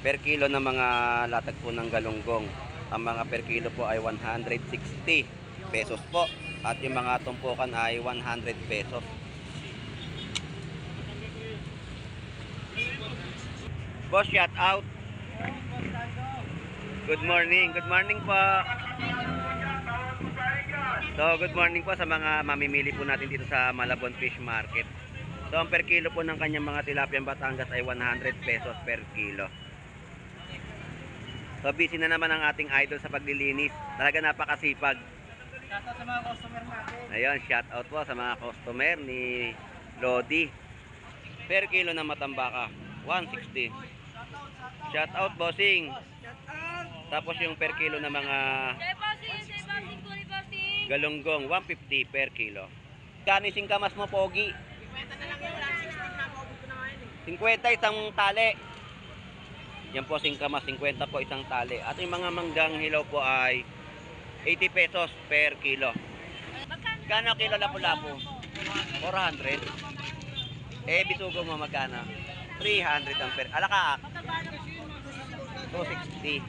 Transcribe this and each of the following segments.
per kilo ng mga latag po ng galunggong. Ang mga per kilo po ay 160 pesos po. At yung mga tumpukan ay 100 pesos. Boss, shout out. Good morning. Good morning po. So, good morning po sa mga mamimili po natin dito sa Malabon Fish Market. So, ang per kilo po ng kanyang mga tilapiang Batangas ay 100 pesos per kilo. So, busy na naman ang ating idol sa paglilinis. Talaga napakasipag. Shout out sa mga customer natin. Ayun, shout out po sa mga customer ni Lodi. Per kilo ng matambaka, 160. Shout out, bossing. Tapos yung per kilo ng mga galunggong, 150 per kilo. Kani singkamas mo, pogi? 50 na lang yun, 160 na po na ngayon 50 isang tali. Yan po singkamas, 50 po isang tali. At yung mga manggang hilaw po ay 80 pesos per kilo. Kano kilo lapu-lapu? 400. Bisugo mo magkano? 300 ang per. Alakaak? 260.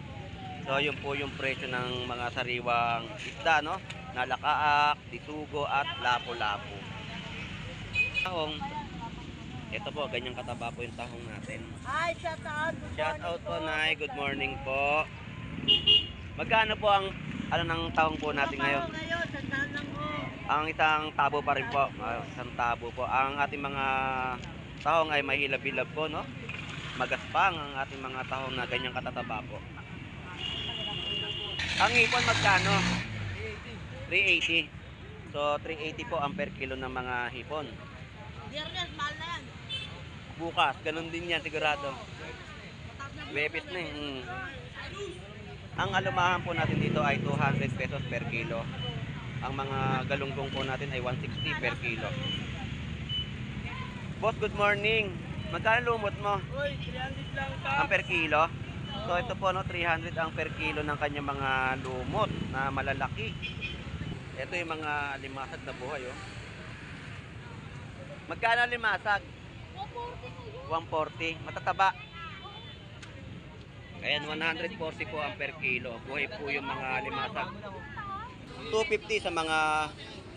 So yun po yung presyo ng mga sariwang isda, no? Nalakaak, bisugo at lapu-lapu. Tahong. Ito po, ganyang kataba po yung tahong natin. Hi, shout out. Shout out po, Nay. Good morning po. Magkano po ang ng tahong po natin ngayon? Ngayon, sandaan lang po. Ang isang tabo pa rin po. Isang tabo po. Ang ating mga tahong ay mahilab-hilab po, no? Magaspang ang ating mga tahong na ganyang katataba po. Ang hipon magkano? 380. So 380 po ang per kilo ng mga hipon. Biyernes, mahal na yan. Bukas, ganun din yan sigurado. Webis na Ang alumahan po natin dito ay 200 pesos per kilo. Ang mga galunggong po natin ay 160 per kilo. Boss, good morning. Magkano lumot mo? Uy, 300 lang pa. Ang per kilo? So ito po, no, 300 ang per kilo ng kanyang mga lumot na malalaki. Ito yung mga limasag na buhay, oh. Magkano limasag? 140. Matataba. Ayan, 140 po ang per kilo. Buhay po yung mga limasag. 250 sa mga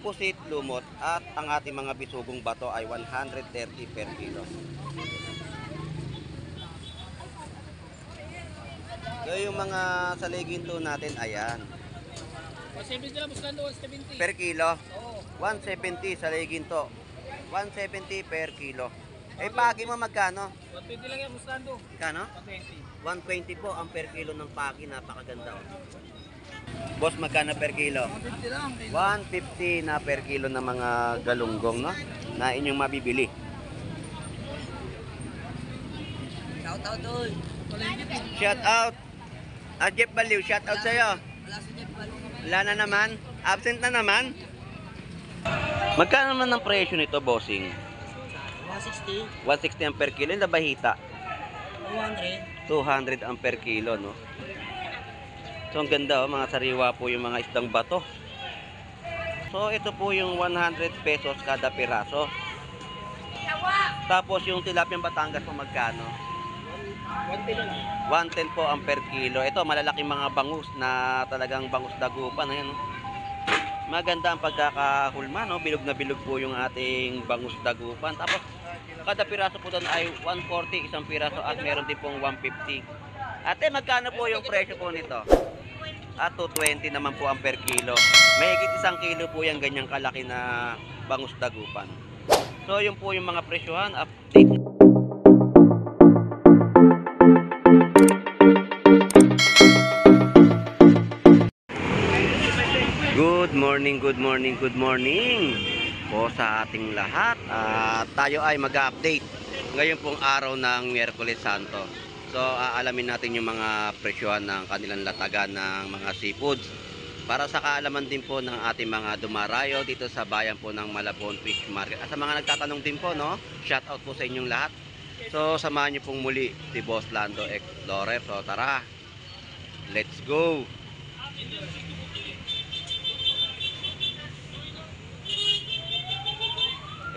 pusit, lumot. At ang ating mga bisugong bato ay 130 per kilo. So yung mga saliginto natin, ayan. 170 lang, buscando 170. Per kilo? Oo. 170 saliginto. 170 per kilo. Pagi mo magkano? 120 lang yan, buscando. Kano? 120. 120 po ang per kilo ng pagi. Napakaganda, oh. Boss, magkano per kilo? 150 lang. 150 na per kilo ng mga galunggong, no? Na inyong mabibili. Shout out doon. Shout out. Jeff Baliw, shout out sa'yo. Wala si Jeff Balo. Wala na naman. Absent na naman. Magkano naman ang presyo nito, bossing? 160. 160 ang per kilo. Yung labahita? 200. 200 ang per kilo, no? So, ang ganda, oh. Mga sariwa po yung mga isdang bato. So, ito po yung 100 pesos kada piraso. Tapos, yung tilapiyang Batangas po magkano? 110 lang. 110 po ang per kilo. Ito, malalaking mga bangus na talagang bangus dagupan. Ayan, no? Maganda ang pagkakahulma, no? Bilog na bilog po yung ating bangus dagupan. Tapos, kada piraso po doon ay 140 isang piraso at meron din pong 150. Ate, magkano po yung presyo po nito? At 220 naman po ang per kilo. Mahigit 1 kilo po yung ganyang kalaki na bangus dagupan. So, yun po yung mga presyohan. Update. Good morning, good morning, good morning po sa ating lahat. Tayo ay mag-update ngayon pong araw ng Miyerkules Santo. So aalamin natin yung mga presyohan ng kanilang latagan ng mga seafoods para sa kaalaman din po ng ating mga dumarayo dito sa bayan po ng Malabon Fish Market. At sa mga nagtatanong din po, no, shout out po sa inyong lahat. So samahan niyo pong muli si Boss Lando Explorer. So tara, let's go.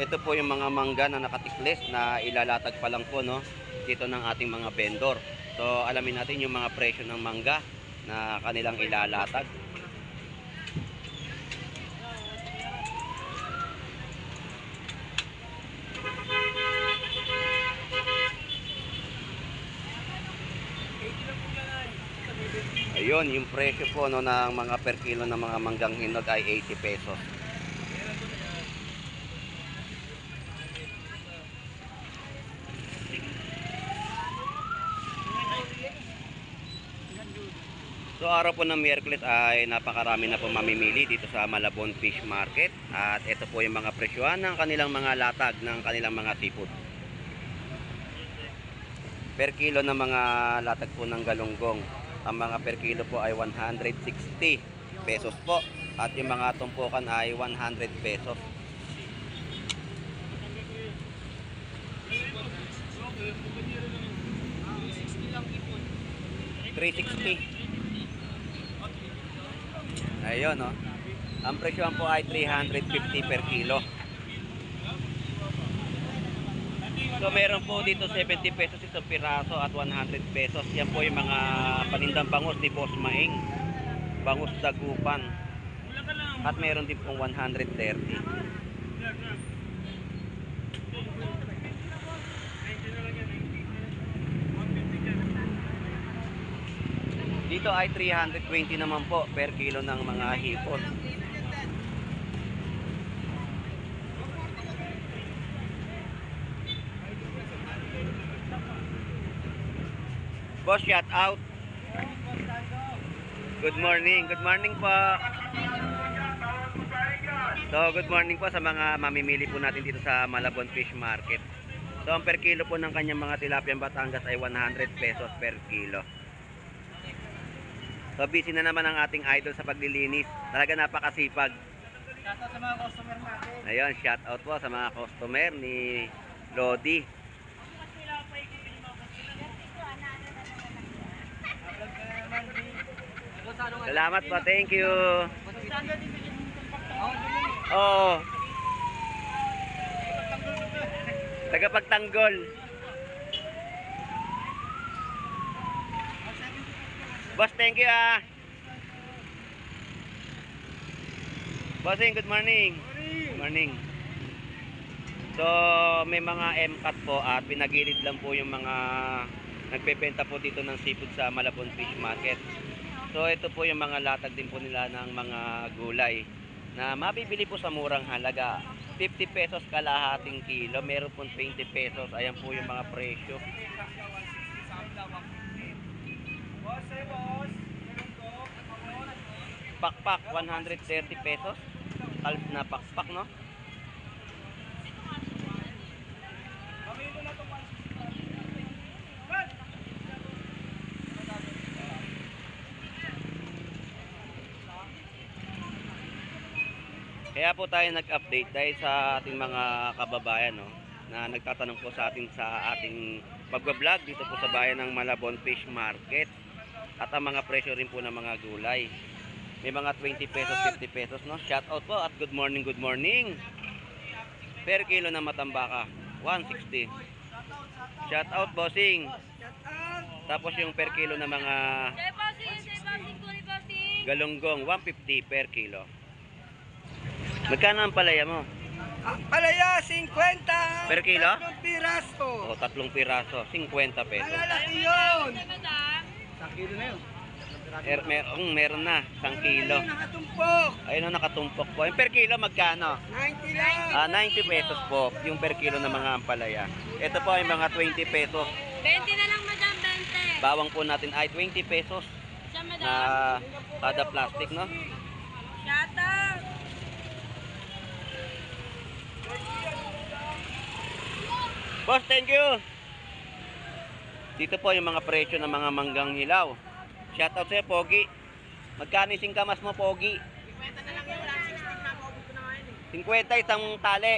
Ito po yung mga mangga na nakatiklis na ilalatag pa lang po, no, dito ng ating mga vendor. So alamin natin yung mga presyo ng mangga na kanilang ilalatag. Ayun, yung presyo po no, ng mga per kilo ng mga manggang hinog ay 80 pesos. So araw po ng Miyerkules ay napakarami na po mamimili dito sa Malabon Fish Market. At ito po yung mga presyohan ng kanilang mga latag ng kanilang mga seafood. Per kilo ng mga latag po ng galunggong, ang mga per kilo po ay 160 pesos po. At yung mga tumpukan ay 100 pesos. $360. Ayun, no? Ang presyohan po ay 350 per kilo. So meron po dito 70 pesos isang piraso at 100 pesos. Yan po yung mga panindang bangus ni Boss Maing. Bangus dagupan. At meron din pong 130. Dito ay 320 naman po per kilo ng mga hipon. Boss, shout out. Good morning. Good morning po. So, good morning po sa mga mamimili po natin dito sa Malabon Fish Market. So, ang per kilo po ng kanyang mga tilapia Batangas ay 100 pesos per kilo. So, busy na naman ang ating idol sa paglilinis. Talaga napakasipag. Shoutout sa mga customer natin. Ayun, shout out po sa mga customer ni Lodi. Salamat po, thank you. Oo. Tagapagtanggol. Boss, thank you ah. Bossing, good morning. Good morning. So, may mga M-cut po at pinagilid lang po yung mga nagbebenta po dito ng seafood sa Malabon Fish Market. So, ito po yung mga latag din po nila ng mga gulay na mabibili po sa murang halaga. 50 pesos kalahating kilo, meron po 20 pesos. Ayan po yung mga presyo. Pakpak 130 pesos. Half na pakpak, no? Kaya po tayo nag-update dahil sa ating mga kababayan, no, na nagtatanong po sa ating pagbablog dito po sa bayan ng Malabon Fish Market. At ang mga presyo rin po ng mga gulay. May mga 20 pesos, 50 pesos, no? Shout out po at good morning, good morning. Per kilo na matambaka, 160. Shout out, bossing. Tapos yung per kilo na mga galunggong, 150 per kilo. Magkano ang palaya mo? Ang palaya, 50. Per kilo? 3 piraso. O, 3 piraso, 50 pesos. Malalaki yun. 1 kilo na yun. Meron na, 1 kilo. Nakatumpok. Ayun na, nakatumpok po. Yung per kilo, magkano? 90 lang. 90 pesos po, yung per kilo ng mga ampalaya. Ito po ay mga 20 pesos. 20 na lang, madam, 20. Bawang po natin ay 20 pesos Siya, madam. na kada plastic, no? Shoutout. Boss, thank you. Dito po yung mga presyo ng mga manggang hilaw. Shoutout sa'yo, Pogi. Magkano yung singkamas mo, Pogi? 50 na lang yun. 160 na. Maubos ko na nga yun. 50 isang tali.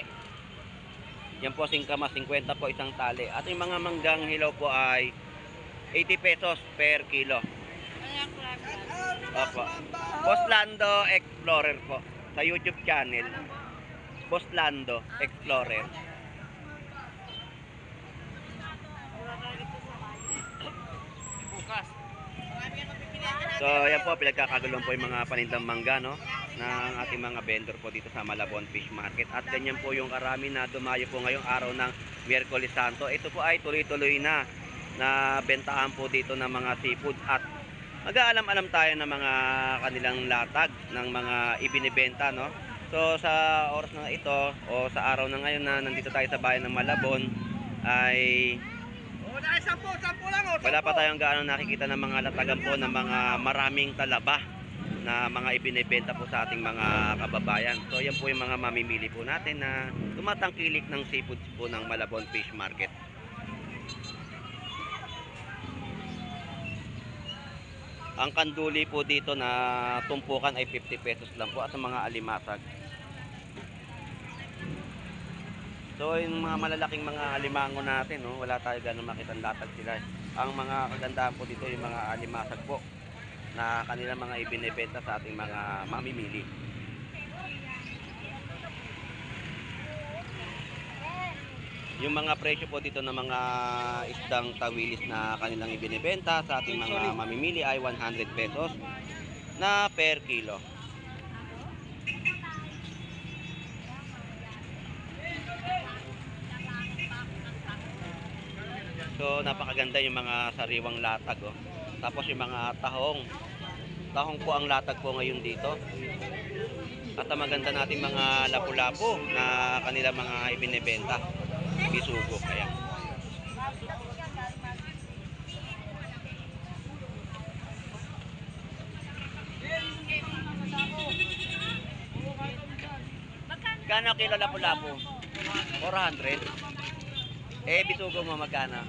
Yan po singkamas, 50 po isang tali. At yung mga manggang hilaw po ay 80 pesos per kilo. Ayan, crab. Opo. Boss Lando Explorer po. Sa YouTube channel. Boss Lando Explorer. So, yan po, pinagkakagulong po yung mga panindang mangga, no? Ng ating mga vendor po dito sa Malabon Fish Market. At ganyan po yung karami na dumayo po ngayong araw ng Miyerkules Santo. Ito po ay tuloy-tuloy na bentahan po dito ng mga seafood. At mag-aalam-alam tayo ng mga kanilang latag, ng mga ibinibenta, no? So, sa oras na ito, o sa araw na ngayon na nandito tayo sa bayan ng Malabon, ay Oh, dahil 10 lang oh. wala pa tayong gaano nakikita ng mga latagan po ng mga maraming talaba na mga ibinebenta po sa ating mga kababayan. So yan po yung mga mamimili po natin na tumatangkilik ng seafoods po ng Malabon Fish Market. Ang kanduli po dito na tumpukan ay 50 pesos lang po at sa mga alimasag. So yung mga malalaking mga alimango natin, no, wala tayo ganun makitang latag sila. Ang mga kagandahan po dito yung mga alimasag po na kanila mga ibinebenta sa ating mga mamimili. Yung mga presyo po dito ng mga isdang tawilis na kanilang ibinebenta sa ating mga mamimili ay 100 pesos na per kilo. So napakaganda yung mga sariwang latag, oh. Tapos yung mga tahong. Tahong po ang latag po ngayon dito. At ang maganda natin mga lapu-lapu na kanila mga ibinebenta. Bisugo kaya. Kano kilo lapu-lapu? 400. Bisugo mo magkano?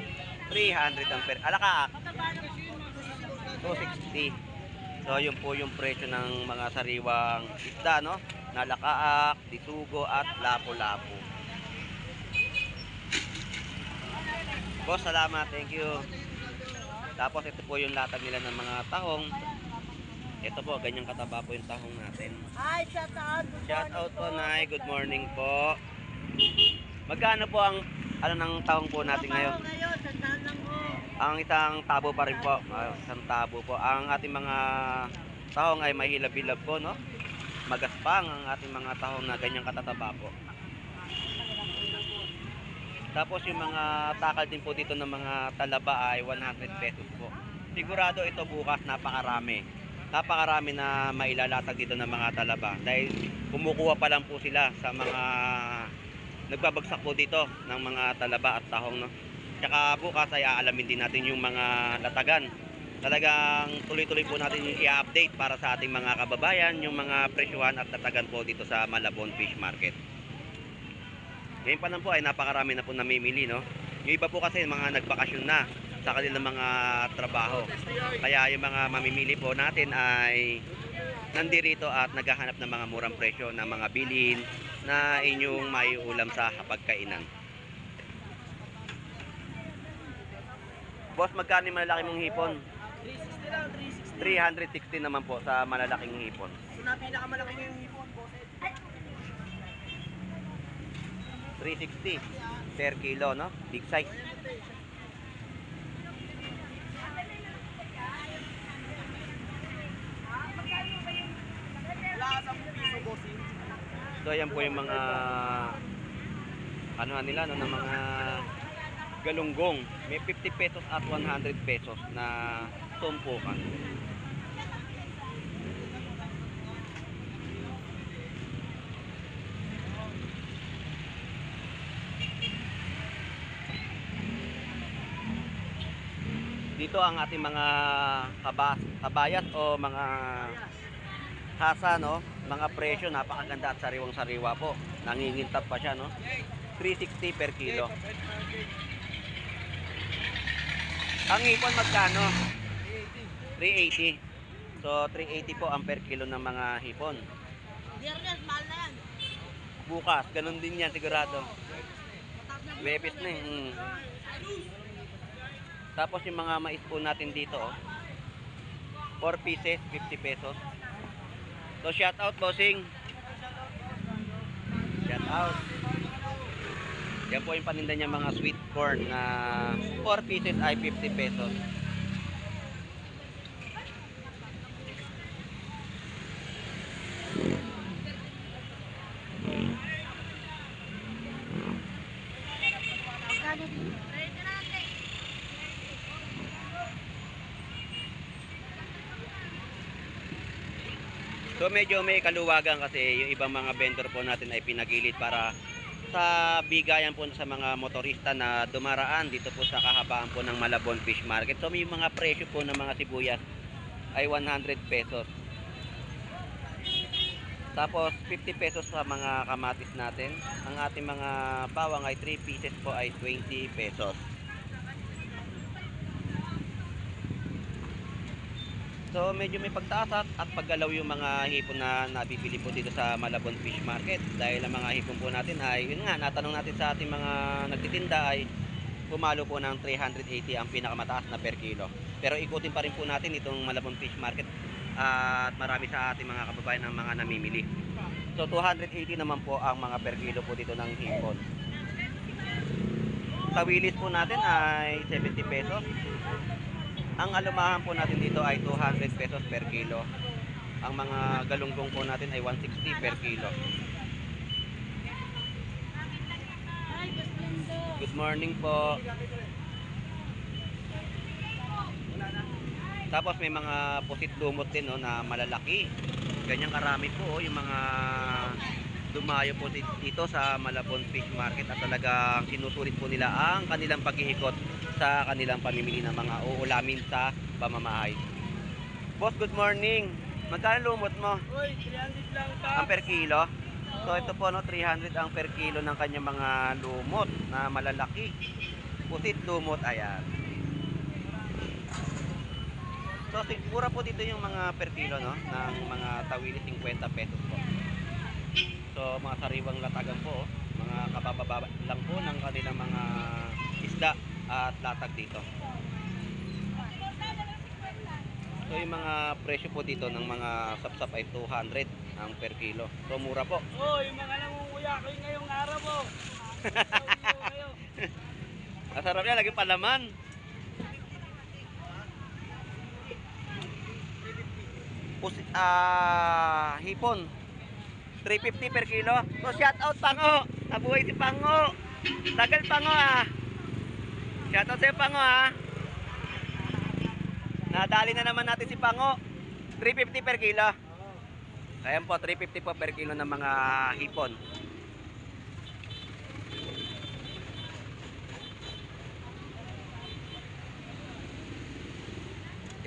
300 ang per. Alakaak. 260. So yun po yung presyo ng mga sariwang isda, no? Nalakaak, bisugo at lapu-lapu. Boss, salamat. Thank you. Tapos ito po yung latag nila ng mga tahong. Ito po, ganyang kataba po yung tahong natin. Hi, shout out. Shout out po, Nay. Good morning po. Magkano po ang ng tahong po natin ngayon? Ngayon, sandaan lang ho. Ang isang tabo pa rin po. Isang tabo po. Ang ating mga tahong ay may hilab-hilab po, no? Magaspang ang ating mga tahong na ganyang katataba po. Tapos yung mga takal din po dito ng mga talaba ay 100 pesos po. Sigurado ito bukas napakarami. Napakarami na mailalatag dito ng mga talaba. Dahil kumukuha pa lang po sila sa mga nagbabagsak po dito ng mga talaba at tahong, no? Tsaka bukas ay aalamin din natin yung mga latagan. Talagang tuloy-tuloy po natin yung i-update para sa ating mga kababayan, yung mga presyuhan at latagan po dito sa Malabon Fish Market. Ngayon pa lang po ay napakarami na po namimili, no? Yung iba po kasi mga nagbakasyon na sa kanilang mga trabaho. Kaya yung mga mamimili po natin ay nandirito at naghahanap ng mga murang presyo ng mga bilhin na inyong maiulam sa hapagkainan. Boss, magkano yung malalaki mong hipon? 360 lang, 360. 360 naman po sa malalaking hipon. Ito na pinakamalaki yung hipon, boss. 360 per kilo, no? Big size. Wala ka 10 piso, boss. So ayan po yung mga ano nila, no, ng mga galunggong. May 50 pesos at 100 pesos na tumpukan. Dito ang ating mga kabayat o mga hasa, no? Mga presyo, napakaganda at sariwang-sariwa po. Nangingintab pa siya, no? 360 per kilo. Ang hipon magkano? 380. So 380 po ang per kilo ng mga hipon. Biyernes, mahal na yan. Bukas, ganun din yan sigurado. Webis na eh. Tapos yung mga mais po natin dito, oh. 4 pieces, 50 pesos. So shout out, bossing. Shout out. Yan po yung paninda niya mga sweet corn na 4 pieces ay 50 pesos. So medyo may kaluwagan kasi yung ibang mga vendor po natin ay pinagilid para sa bigayan po sa mga motorista na dumaraan dito po sa kahabaan po ng Malabon Fish Market. So may mga presyo po ng mga sibuyas ay 100 pesos. Tapos 50 pesos sa mga kamatis natin. Ang ating mga bawang ay 3 pieces po ay 20 pesos. So medyo may pagtaas at paggalaw yung mga hipon na nabibili po dito sa Malabon Fish Market. Dahil ang mga hipon po natin ay, yun nga, natanong natin sa ating mga nagtitinda ay pumalo po ng 380 ang pinakamataas na per kilo. Pero ikutin pa rin po natin itong Malabon Fish Market at marami sa ating mga kababayan ng mga namimili. So 280 naman po ang mga per kilo po dito ng hipon. Tawilis po natin ay 70 pesos. Ang alumahan po natin dito ay 200 pesos per kilo. Ang mga galunggong po natin ay 160 per kilo. Good morning po. Tapos may mga pusit lumot din, no, na malalaki. Ganyan karami po yung mga dumayo po dito sa Malabon Fish Market at talagang sinusulit po nila ang kanilang paghihikot sa kanilang pamimili ng mga uulamin sa pamamahay. Boss, good morning. Magkano lumot mo? Uy, 300 lang pa. Ang per kilo? So ito po, no, 300 ang per kilo ng kanyang mga lumot na malalaki. Pusit lumot, ayan. So sigura po dito yung mga per kilo, no, ng mga tawili 50 pesos po. So mga sariwang latagan po, mga kabababa lang po ng kanilang mga isda at latag dito. So yung mga presyo po dito ng mga sapsap ay 200 ang per kilo. So mura po. Oh, yung mga nangunguya kayo ngayong araw mo. Kayo. Masarap yan, lagi palaman. Hipon 350 per kilo. So shout out Pango. Nabuhay si Pango. Tagal Pango ah. Shout out sa'yo Pango ah. Nadali na naman natin si Pango. 350 per kilo. Ayan po, 350 po per kilo ng mga hipon.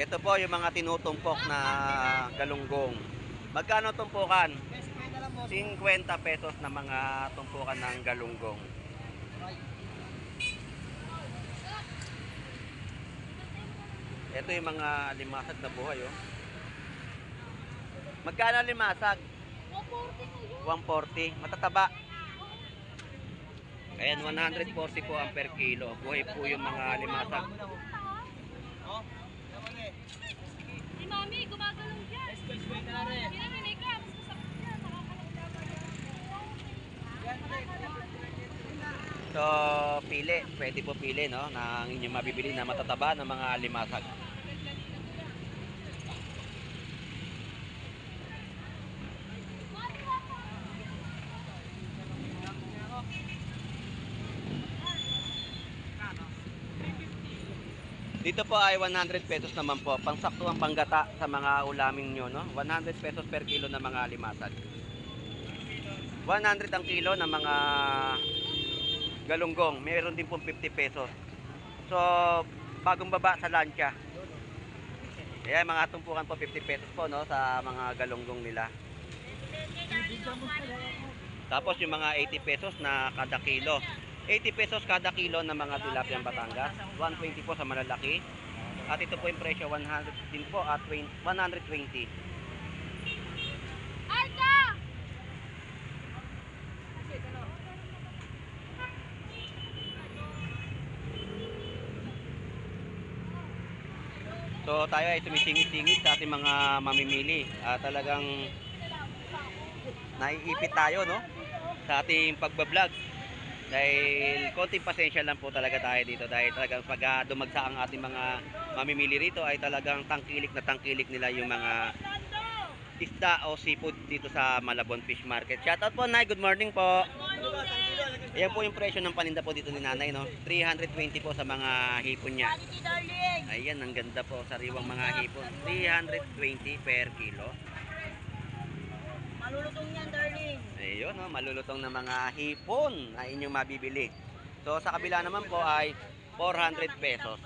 Ito po yung mga tinutumpok na galunggong. Magkano tumpukan? 50 pesos na mga tumpukan ng galunggong. Ito yung mga limasag na buhay, oh. Magkano limasag? 140. Matataba. Ayan, 140 po ang per kilo. Buhay po yung mga limasag. Si Mami, gumagalong dyan. Pinamili ka, mas masakit yan. So, pili. Pwede po pili, no, ng inyong mabibili na matataba ng mga limasag. Dito po ay 100 pesos naman po. Pangsakto ang panggata sa mga ulaming nyo, no? 100 pesos per kilo ng mga limasag. 100 ang kilo ng mga galunggong. Mayroon din pong 50 pesos. So, bagong baba sa lancha. Kaya mga tumpukan po 50 pesos po, no, sa mga galunggong nila. Tapos yung mga 80 pesos na kada kilo. 80 pesos kada kilo ng mga tilapiyang Batangas. 120 po sa malalaki. At ito po yung presyo 100 din po at 120. Arka! So tayo ay sumisingit-singit sa ating mga mamimili. Talagang naiipit tayo, no, sa ating pagbablog. Dahil konting pasensya lang po talaga tayo dito. Dahil talagang pag dumagsa ang ating mga mamimili rito ay talagang tangkilik na tangkilik nila yung mga isda o seafood dito sa Malabon Fish Market. Shoutout po, Nay. Good morning po. Ayan po yung presyo ng paninda po dito ni Nanay, no? 320 po sa mga hipon niya. Quality, darling. Ayan, ang ganda po. Sariwang mga hipon. 320 per kilo. Malulutong yan, darling. Ayun, no, malulutong na mga hipon na inyong mabibili. So sa kabila naman po ay 400 pesos.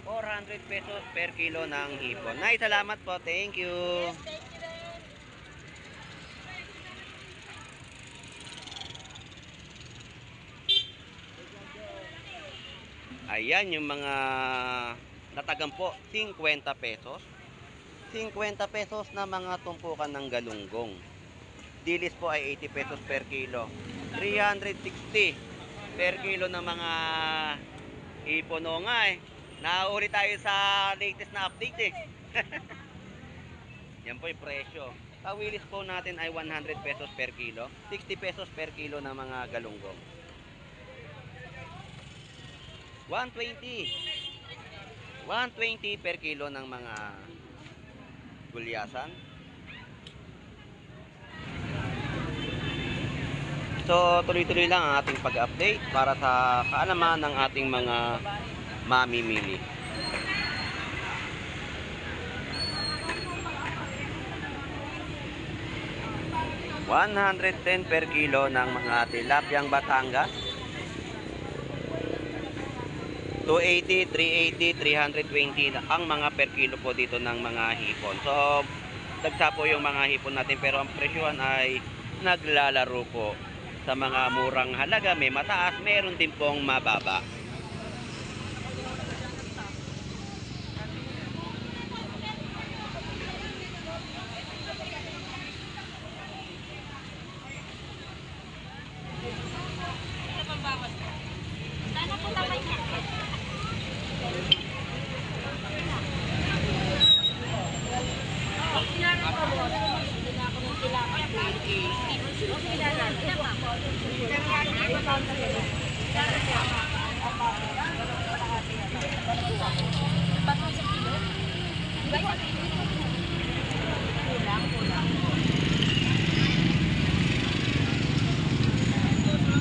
400 pesos per kilo ng hipon. Nay, salamat po. Thank you. Thank you rin. Ayan yung mga latagan po, 50 pesos. 50 pesos na mga tumpukan ng galunggong. Dilis po ay 80 pesos per kilo. 360 per kilo ng mga hipon. O nga eh. Nahuli tayo sa latest na update eh. Yan po yung presyo. Tawilis po natin ay 100 pesos per kilo. 60 pesos per kilo ng mga galunggong. 120 per kilo ng mga gulyasan. So tuloy-tuloy lang ang ating pag-update para sa kaalaman ng ating mga mamimili. $110 per kilo ng mga tilapyang Batangas. 280, 380, 320 ang mga per kilo po dito ng mga hipon. So, dagsa po yung mga hipon natin pero ang presyohan ay naglalaro po sa mga murang halaga. May mataas, meron din pong mababa. Sana po tamay ka.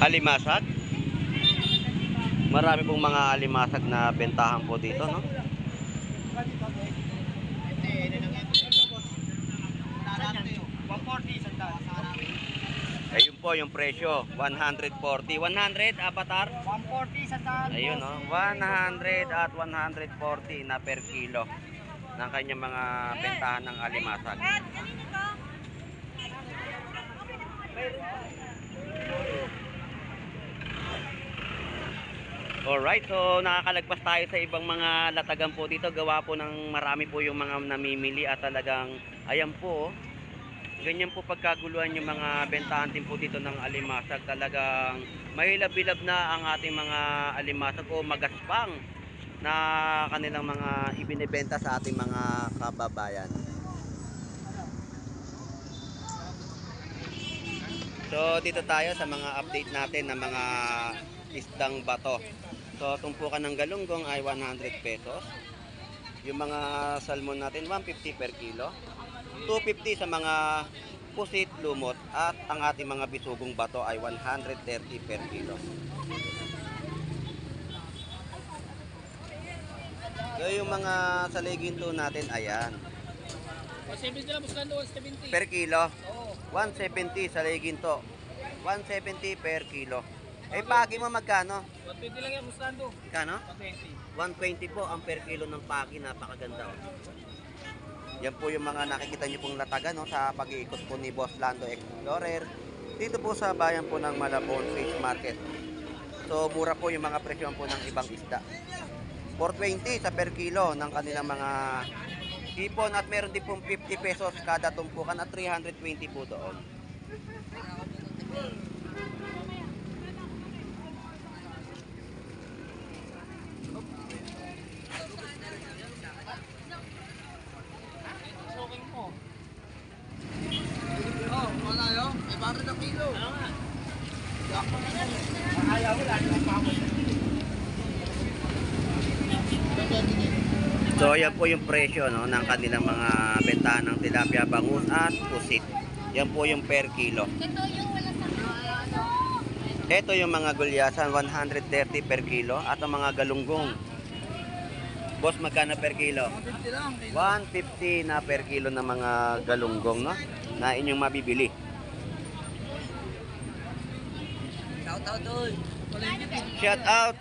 Alimasag. Marami pong mga alimasag na bentahan po dito, no? Ayun po yung presyo, 140. 100 avatar? 140 sa saan. Ayun, no? 100 at 140 na per kilo ng kanyang mga bentahan ng alimasag. Alright, so nakakalagpas tayo sa ibang mga latagan po dito. Gawa po ng marami po yung mga namimili at talagang, ayan po, ganyan po pagkaguluhan yung mga bentahan din po dito ng alimasag. Talagang mahilab-bilab na ang ating mga alimasag o magaspang na kanilang mga ibinibenta sa ating mga kababayan. So dito tayo sa mga update natin ng mga isdang bato. So tumpukan ng galunggong ay 100 pesos. Yung mga salmon natin 150 per kilo. 250 sa mga pusit, lumot, at ang ating mga bisugong bato ay 130 per kilo. So yung mga saliginto natin, ayan. 170 lang, buscando 170. Per kilo, Oo. 170 saliginto. 170 per kilo. Eh pagi mo magkano? 120 lang yan, buscando. Kano? 120. 120 po ang per kilo ng pagi, napakaganda. Oh. Yan po yung mga nakikita nyo pong latagan, no, sa pag-iikot po ni Boss Lando Explorer dito po sa bayan po ng Malabon Fish Market. So mura po yung mga presyon po ng ibang isda. 420 sa per kilo ng kanilang mga hipon at meron din pong 50 pesos kada tumpukan at 320 po doon. Soking mo. Oh, wala yun. May baril na kilo. Oo nga. Ayaw mo lang yung pamot. So yan po yung presyo, no, ng kanilang mga bentahan ng tilapia, bangus at pusit. Yan po yung per kilo. Ito yung wala sa ano. Ito yung mga gulyasan, 130 per kilo, at ang mga galunggong Boss, magkano per kilo? 150 lang. 150 na per kilo ng mga galunggong, no? Na inyong mabibili. Shout out doon. Shout out.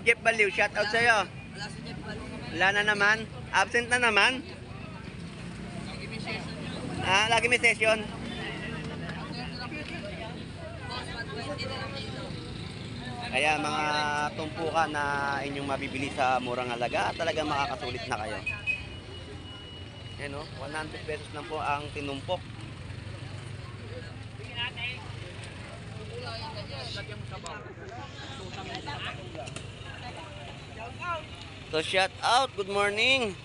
Jeff Baliw, shout out sa'yo. Wala si Jeff Balo. Wala na naman. Absent na naman. Lagi may session. Kaya mga tumpukan na inyong mabibili sa murang halaga, talagang makakasulit na kayo. Yan o, 100 pesos lang po ang tinumpok. So shout out, good morning.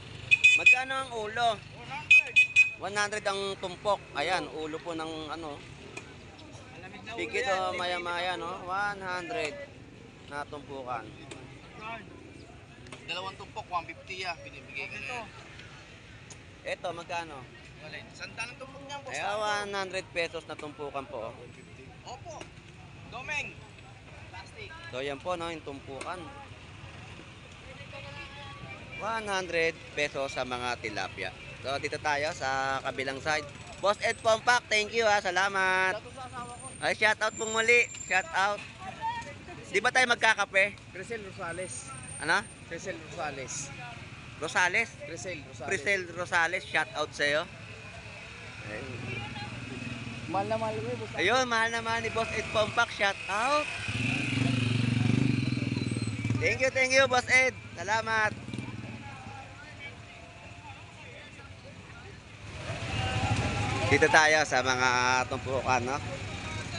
Magkano ang ulo? 100 ang tumpok. Ayan, ulo po ng ano. Bigit o maya-maya, no? 100 na tumpukan. Dalawang tumpok, 150 ah. Binibigay ko na. Ito, magkano? Wala. Sandaan ang tumpok niyan, boss. Ayan, 100 pesos na tumpukan po. Opo. Domeng. Plastic. So yan po, no, yung tumpukan. 100 pesos sa mga tilapia. So dito tayo sa kabilang side. Boss Ed Pompak, thank you ha, salamat. Ay, shout out pong muli. Shout out. Di ba tayo magkakape? Crisel Rosales. Ano? Crisel Rosales. Rosales? Crisel Rosales. Crisel Rosales, shout out sa'yo. Mahal na mahal mo, boss. Ayun, mahal naman ni Boss Ed Pompak, shout out. Thank you, Boss Ed. Salamat. Dito tayo sa mga tumpukan, no?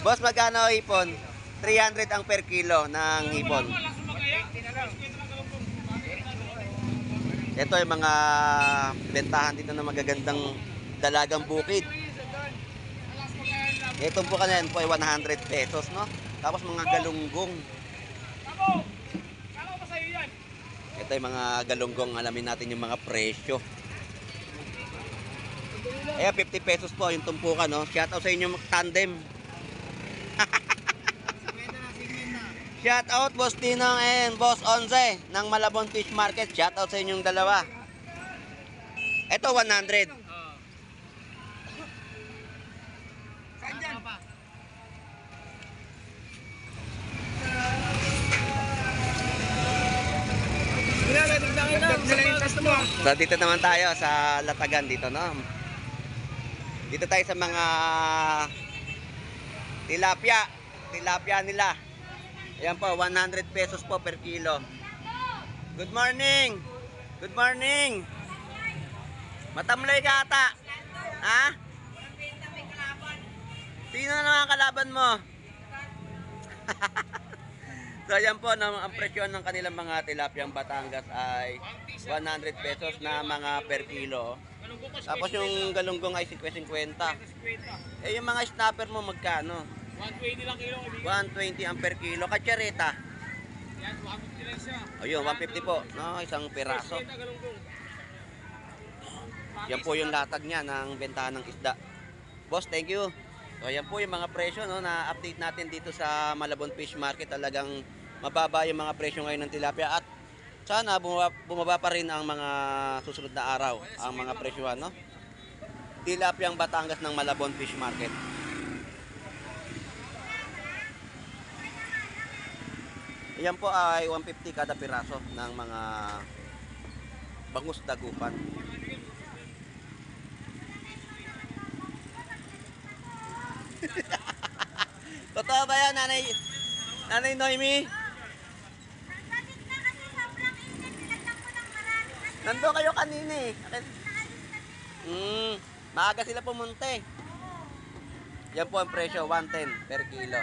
Boss, magkano hipon? 300 ang per kilo ng hipon. Ito yung mga bentahan dito ng magagandang dalagang bukid. Itong tumpukan na yan po ay 100 pesos, no? Tapos mga galunggong. Ito yung mga galunggong, alamin natin yung mga presyo. Ayan, 50 pesos po yung tumpukan, no? Shout out sa inyo tandem. Shout out Boss Tinong and Boss Onze ng Malabon Fish Market. Shout out sa inyong dalawa. Ito 100. Saan dyan? So dito naman tayo sa Latagan dito, no? Dito tayo sa mga tilapia nila. Ayan po, 100 pesos po per kilo. Good morning. Good morning. Matamlay ka ata. Ha? Sino naman ang kalaban mo? So ayan po, ang presyo ng kanilang mga tilapiyang Batangas ay 100 pesos na mga per kilo. Tapos yung galunggong ay 50. Eh yung mga snapper mo magkano? 120 lang kilo. 120 ang per kilo. Katsareta. Yan, 150 lang siya. Ayun, 150 po. No, isang piraso. Yan po yung latag niya ng bentahan ng isda. Boss, thank you. So yan po yung mga presyo, no, na update natin dito sa Malabon Fish Market. Talagang mababa yung mga presyo ngayon ng tilapia at sana bumaba pa rin ang mga susunod na araw ang mga presyohan, no? Tilapiang Batangas ng Malabon Fish Market. Yan po ay 150 kada piraso ng mga bangus dagupan. Totoo ba yan, Nanay Noemi? Nandun kayo kanina eh. Maaga sila pumunta eh. Yan po ang presyo, 110 per kilo.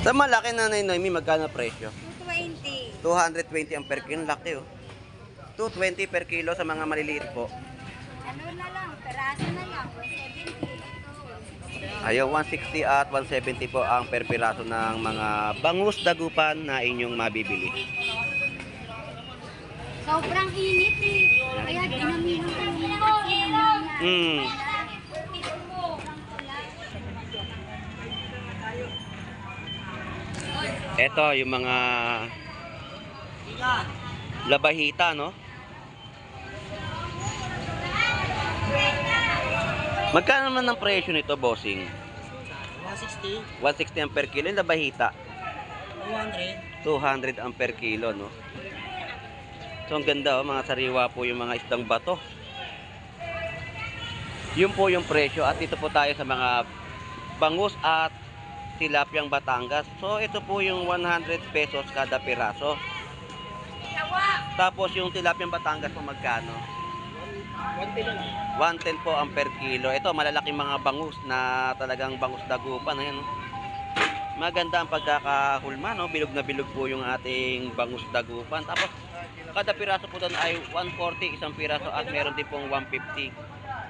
Sa malaki, Nanay Noemi, magkano presyo? 220. 220 ang per kilo. Laki oh. 220 per kilo sa mga maliliit po. Ano na lang, peraso na lang, 170. Ayaw, 160 at 170 po ang per piraso ng mga bangus dagupan na inyong mabibili. Sobrang init eh. Kaya ginamihan ko yung Ito, yung mga labahita, no? Magkano naman ang presyo nito, bossing? 160, 160 ang per kilo. Yung labahita, 200. 200 ang per kilo, no? So, ang ganda, oh, mga sariwa po yung mga isdang bato. Yun po yung presyo. At dito po tayo sa mga bangus at tilapyang Batangas. So, ito po yung 100 pesos kada piraso. Tapos, yung tilapyang Batangas po magkano? 1 lang. 110 po ang per kilo. Ito, malalaking mga bangus na talagang bangus dagupan. Ayan, no? Maganda ang pagkakahulma, no? Bilog na bilog po yung ating bangus dagupan. Tapos, kada piraso po doon ay 140 isang piraso at meron din pong 150.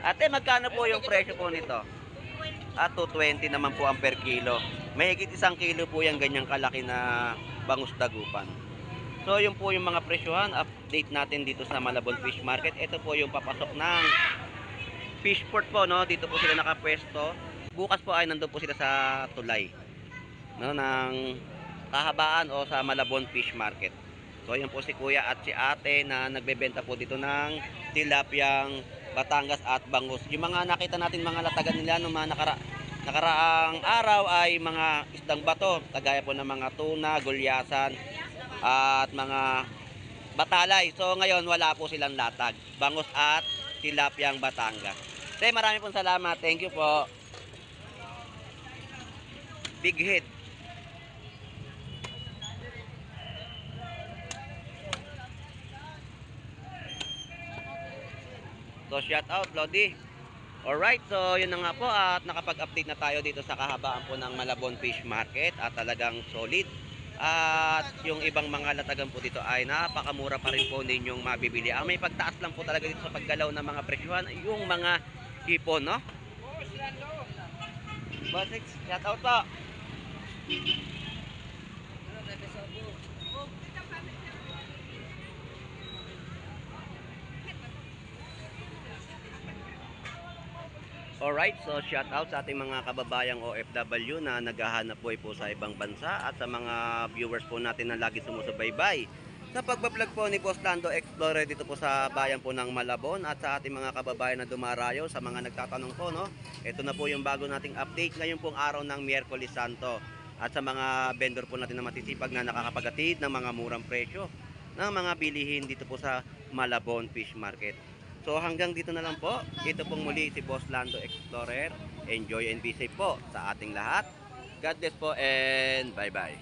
Ate, magkano po yung presyo po nito? At 220 naman po ang per kilo. Mahigit 1 kilo po yung ganyang kalaki na bangus dagupan. So, yun po yung mga presyohan. Update natin dito sa Malabon Fish Market. Ito po yung papasok ng Fishport po, no? Dito po sila nakapwesto. Bukas po ay nandun po sila sa tulay, no? Ng kahabaan o sa Malabon Fish Market. So, yun po si kuya at si ate na nagbebenta po dito ng tilapyang Batangas at bangus. Yung mga nakita natin mga latagan nila noong mga nakaraang araw ay mga isdang bato, kagaya po ng mga tuna, gulyasan at mga batalay. So ngayon wala po silang latag, bangus at tilapyang Batangas. So marami pong salamat. Thank you po. Big hit. So shout out Lodi. Alright, so yun na nga po at nakapag-update na tayo dito sa kahabaan po ng Malabon Fish Market at talagang solid. At yung ibang mga latagan po dito ay napakamura pa rin po ninyong mabibili. Ang may pagtaas lang po talaga dito sa paggalaw ng mga presyuhan, yung mga hipon, no? Boss, shout out po. Alright, so shout out sa ating mga kababayang OFW na naghahanap buhay po sa ibang bansa at sa mga viewers po natin na lagi sumusubaybay sa pagbablog po ni Boss Lando Explorer dito po sa bayan po ng Malabon at sa ating mga kababayan na dumarayo, sa mga nagtatanong po, no? Ito na po yung bago nating update ngayon pong araw ng Miyerkules Santo at sa mga vendor po natin na matisipag na nakakapagatid ng mga murang presyo ng mga bilihin dito po sa Malabon Fish Market. So hanggang dito na lang po. Ito pong muli si Boss Lando Explorer. Enjoy and be safe po sa ating lahat. God bless po and bye-bye.